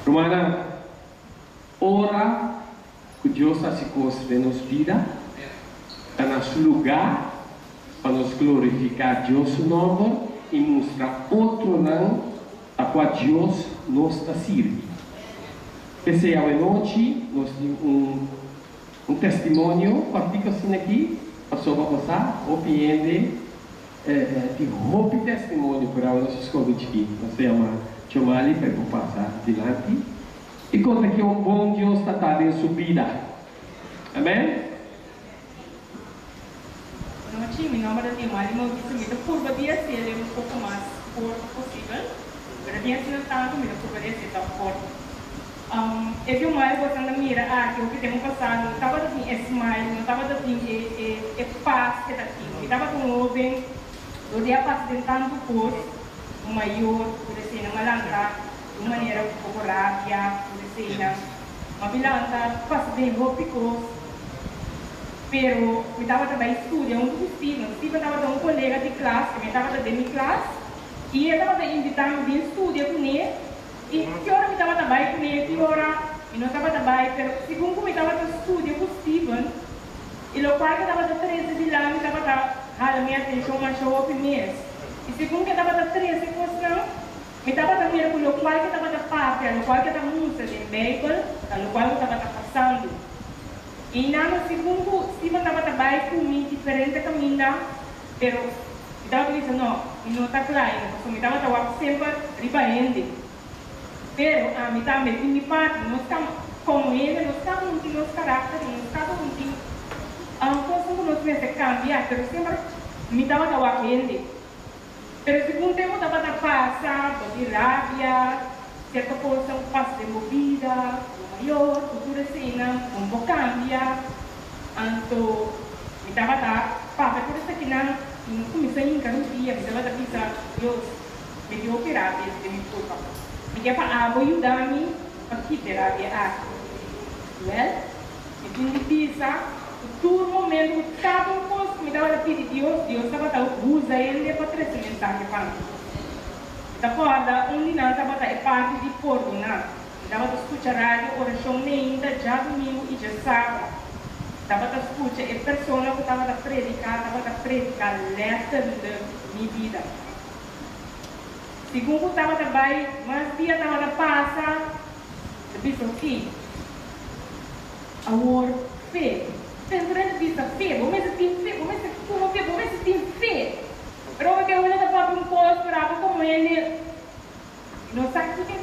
Rumannan, ora ku Dios hasi kos den nos bida, ta na su lugá pa nos glorifiká Dios su nòmber i mustra otronan ta kua Dios nos ta sirbi. P'esei awenochi nos tin un un testimonio kòrtiku asina aki, pasobra bo sa hopi hende Tin hopi testimonio pero awe nos a scoge chikí. Nos ta yama Chomali pa e por pasa dilanti i conta ki un bon Dios ta ta den su bida. Amen. Nochi, mi nomber ta Diomali Mauricio, mi ta purba di haciel un poco mas corto posibel, pero bien asina tanto mi ta purba di haciel ta corto. E Diomali bosan ta mira aki hopi tempo pasa no tabata tin e smile, no tabata tin e e e pas ke ta tin. Mi tabata un hoben dor di a pasa den tantu kos, un mayor ku eseinan a lanta di un manera ku poko rabia ku eseinan. Ma mi lanta pasa den hopi kos, pero mi tabata bai studia huntu ku Steven. Steven tabata un kolega di klas, ke mi tabata den mi klas, i e tabata invitá mi bin studia kuné. I ki ora mi tabata bai kuné, ki ora mi no tabata bai, pero segun ku mi tabata studia ku Steven, i lokual ku tabata trese dilanti tabata hala mi atenshon masha hopi mes. I segun ku e tabata trese kosnan, mi tabata mira ku lokual ku e tabata papia, lokual ku e ta mustra den Beibel, ta lokual ku tabata pasando. I nan, segun ku Steven tabata bai ku mi diferente kaminda, Pero mi tabata bisa, No, mi no ta kla ainda, pasobra mi tabata wak semper riba hende. Pero ami tambe tin mi parti. Nos ta, komo hende, nos kada un tin nos karakter i nos kada un tin kosnan ku nos mester kambia. Pero semper mi tabata wak hende. Pero segun tempu tabata pasa, bo tin rabia, sierto kosnan ku pasa den bo bida, bo mayor, ku tur eseinan, kon bo kambia. Anto mi tabata papia tur esakinan i mi kuminsá hinka rudia. Mi tabata bisa, Dios, mi tin hopi rabia den mi kurpa. Mi ke pa abo yuda mi pa kita e rabia aki. Wèl, mi tin di bisa ku tur momentu ku kada un kos ku mi tabata pidi Dios, Dios tabata usa hende pa trese mensahe pa mi. Mi ta kòrda un di nan tabata e parti di pordoná. Mi tabata skucha radio orashon meinta djadumingu i djasabra. Mi tabata skucha e persona ku tabata prediká tabata prediká lètterlik mi bida. Segun ku tabata bai mas dia tabata pasa, mi ta bisa oké, awor fe. Pensa ta bisa fe, bo mester tin fe, bo mester tuma fe, bo mester tin fe. Pero ora ku e hende ta papia un kos, pero abo komo hende. Mi no sa kiko.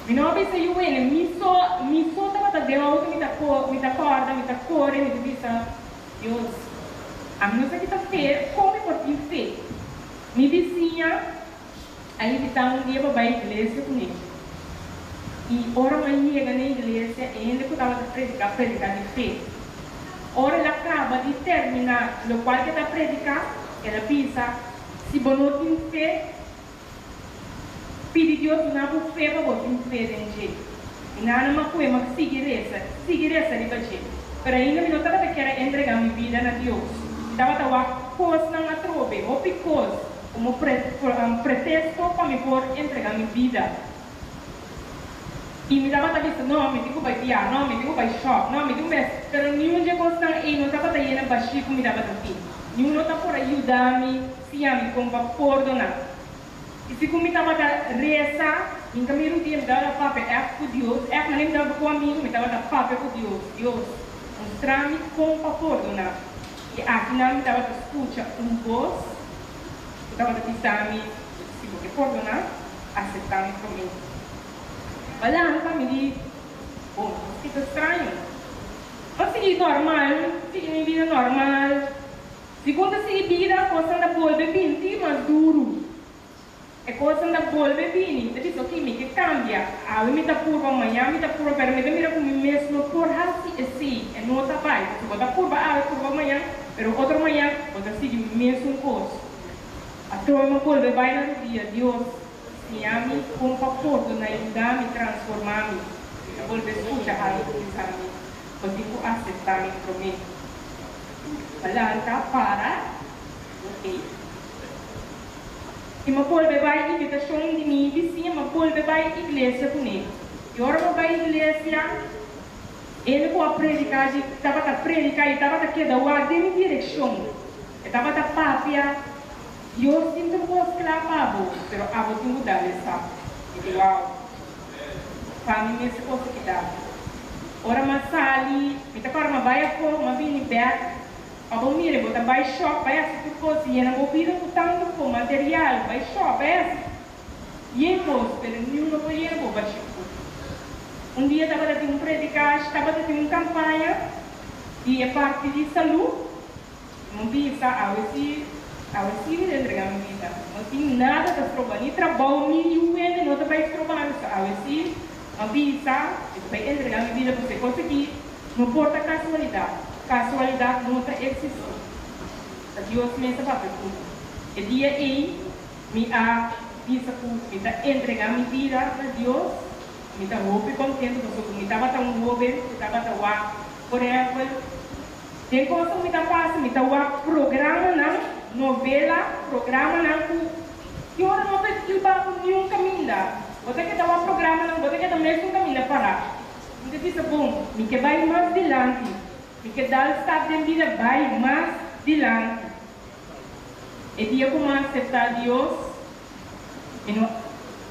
Mi no a bisa yu wene, mi so, mi so tabata den auto mi ta ko, mi ta kòrda, mi ta kore, mi ta bisa, Dios, ami no sa ki ta fe, kon mi por tin fe? Mi bisiña a invitá un dia pa bai iglesia kuné. I ora mi a yega na iglesia, e hende ku tabata prediká, prediká di fe. Ora el a kaba di terminá lokual ku e ta prediká, el a bisa, Si bo no tin fe, pidi Dios duna bo fe pa bo tin fe den dje. Mi nana m'a kue m'a sigui resa, sigui resa riba dje. Pero ainda mi no tabata kier a entregá mi bida na Dios. Mi tabata wak kosnan atrobe, hopi kos, komo pretesto pa mi por entregá mi bida. I mi tabata bisa, No, mi tin ku bai bia, no, mi tin ku bai shòp, no, mi tin ku bai. Pero niun dje kosnan ei no tabata yena bashí ku mi tabata tin. Niun no ta por a yuda mi siña mi kon pa pordoná. I si ku mi tabata resa, hinka mi rudia, mi tabata papia ègt ku Dios, ègt manera mi tabata ku amigu, mi tabata papia ku Dios, Dios, mustra mi kon pa pordoná. I akinan mi tabata skucha un bos ku tabata bisa mi, Si bo ke pordoná, Acepta mi promé. Balansa mi di, Bon, nos kita straño. Ma sigui normal, sigui mi bida normal. Segun ta sigui bida, cosnan ta bolbe binti mas duru. E cosnan ta bolbe bini. Mi ta bisa, ok, mi ke cambia. Awe mi ta purba, mañan mi ta purba, pero mi ta mira cu mi mes no por haci esey. E no ta bay. Pasobra bo ta purba awe, purba mañan, pero otro mañan bo ta sigui mesun cos. Atrobe mi bolbe bai na rudia, Dios, siña mi kon pa pordoná, yuda mi, transformá mi. Mi ta bolbe skucha algu ku bisa mi, Bo tin ku aseptá mi promé. Balanta, para, ok. I m'a bolbe bai invitashon di mi bisiña, m'a bolbe bai iglesia kuné. I ora m'a bai iglesia, el ku a prediká di tabata prediká i tabata keda wak den mi direkshon. E tabata papia, Dios tin tur kos kla pa bo, pero abo tin ku dal e stap. Mi di, Wow! Pa mi mester kos a kita. Ora m'a sali, mi ta kòrda m'a bai afó, m'a bini bèk. Pa bo mira, bo ta bai shop, bai hasi tur kos, yena bo bida ku tantu ku material, bai shop, bai hasi yen kos, pero niun no por yena bo bashí ku. Un dia tabata tin un predikash, tabata tin un kampaña di e parti di salú, i mi bisa, Awe si, awe si mi ta entregá mi bida. No tin nada ta stroba, ni trabou, ni yu hende no ta bai stroba mi. So awe si, mi bisa, mi ta bai entregá mi bida pasobra e kos aki No por ta kasualidat. Kasualidat no ta eksistí. Ta Dios mes a papia ku mi. E dia ei mi a bisa ku mi ta entregá mi bida na Dios. Mi ta hopi kontentu pasobra ku mi tabata un hóben ku tabata wak. Por ehèmpel, den kos ku mi ta pasa mi ta wak programanan, novela, programanan ku ki ora no ta hiba ku niun kaminda. Bo ta keda wak programanan, bo ta keda mesun kaminda pará. Mi ta bisa bon, mi ke bai mas dilanti, mi ke dal stap den bida bai mas dilanti. E dia ku mi a aseptá Dios, mi no,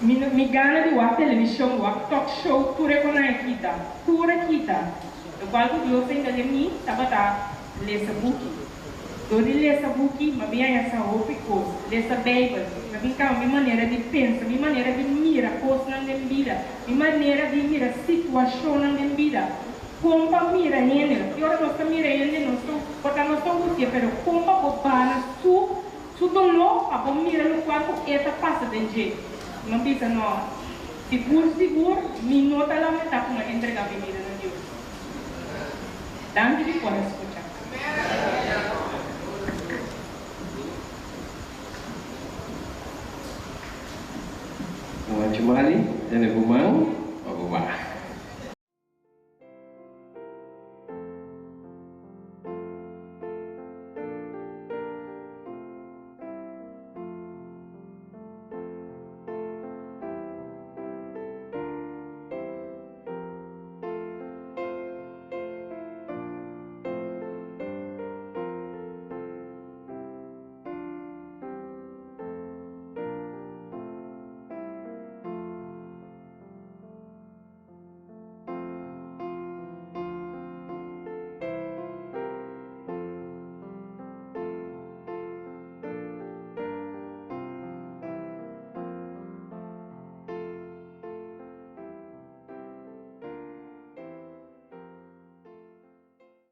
mi no, mi gana di wak televishon, wak talk show, tur e konan e kita, tur a kita. Lokual ku Dios a hinka den mi tabata lesa buki. Dor di lesa buki, mi a bin haña sa hopi kos. Lesa Beibel, mi a bin kambia mi manera di pensa, mi manera di mira kosnan den bida, mi manera di mira situashonnan den bida. Kon pa mira hende. Ki ora nos ta mira hende, nos ta, por ta nos ta husg'é, pero kon pa bo bana su, su doló, pa bo mira lokual ku e ta pasa den dje. Mi a bisa, No, sigur sigur mi no ta lamentá ku mi a entregá mi bida na Dios. Danki di por a skucha. Juan Chumali, tene bo man.